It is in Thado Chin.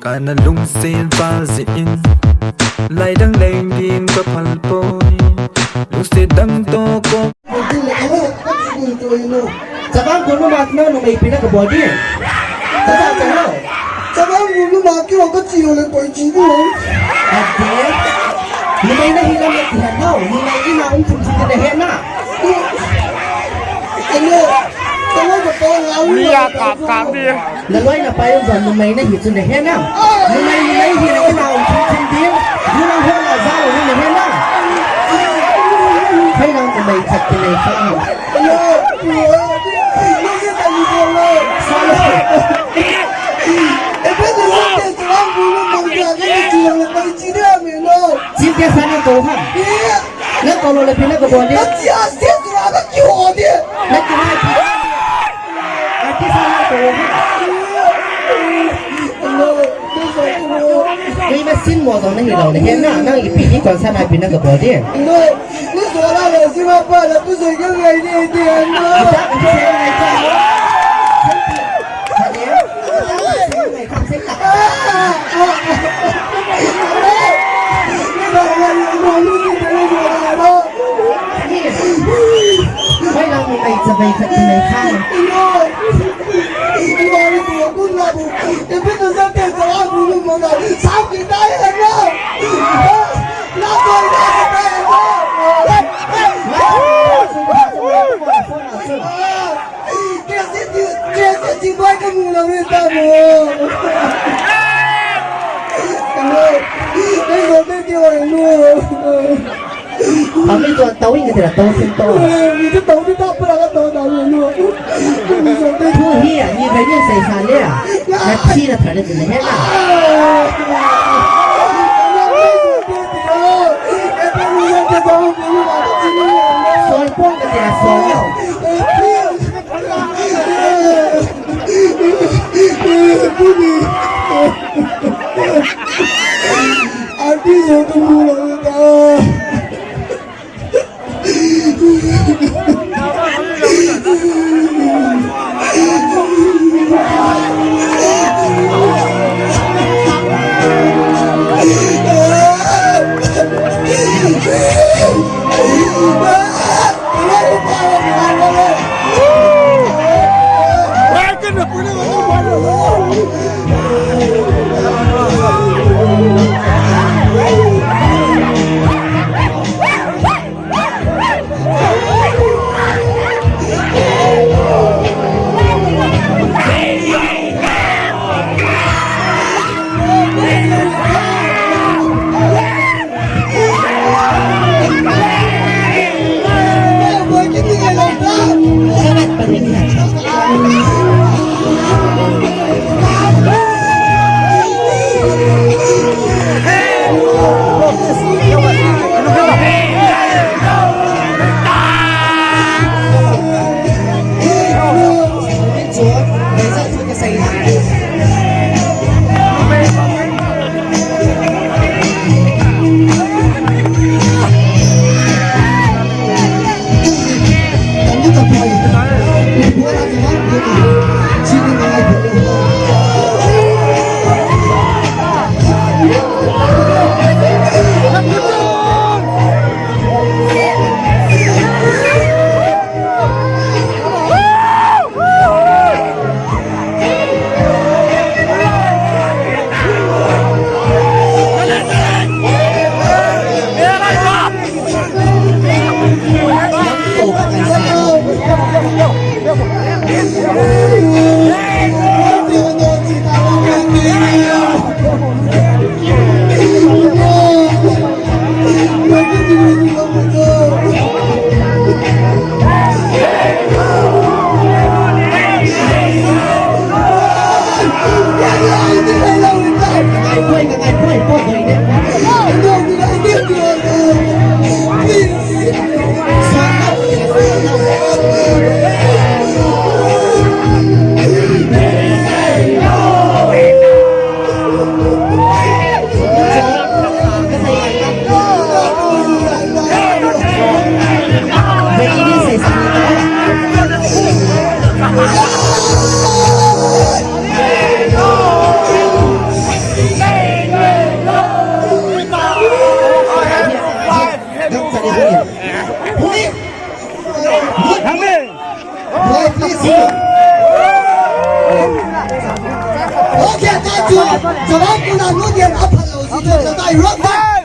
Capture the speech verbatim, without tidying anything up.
Kana lungset val jeh in, lai dang leng ding ka phal poi. Lungset dang toh ko. Chavang Gulnuma kihou numei pi na kabol ding. Chavang Gulnuma. Chavang Gulnuma kihou kachi lou le koi chi ding. Ade. Numei nahi lam nakihen lou. Numei ina um thum thum nahe na. Hello. Hello, ka pa nga u. Mi a kap kap ding. Naloi napai jong numei nahi chu nahe nam? Numei, numei hi le nao thum thum ding. Nunang hung a jao nahe nam? Khoi nang numei khat kinei kha. Chin te sana ko ha. Na ko lo le pi na ko bol ding. Na ki ha pi. Artist ana ko. Kei ma sin mo jong nahi lou le. Hen na, nang ipi hi concert a pi na ka bol ding. No, ni so la le si ma pa la tu so ke ngai ni ti no. Ata, ata, ata. Ami tuan tau inge tira tau sin tau. Mi tu tau ni tau pura ka tau tau ni. Thu hi a, ni bai ni sai sa le a. Na thi na thar le tu le he na. Sol pon ka tira sol. Artist ho to bula ta. Kya ta chu, jawai kuna nu dia a phalo si chu, jawai rock, rock.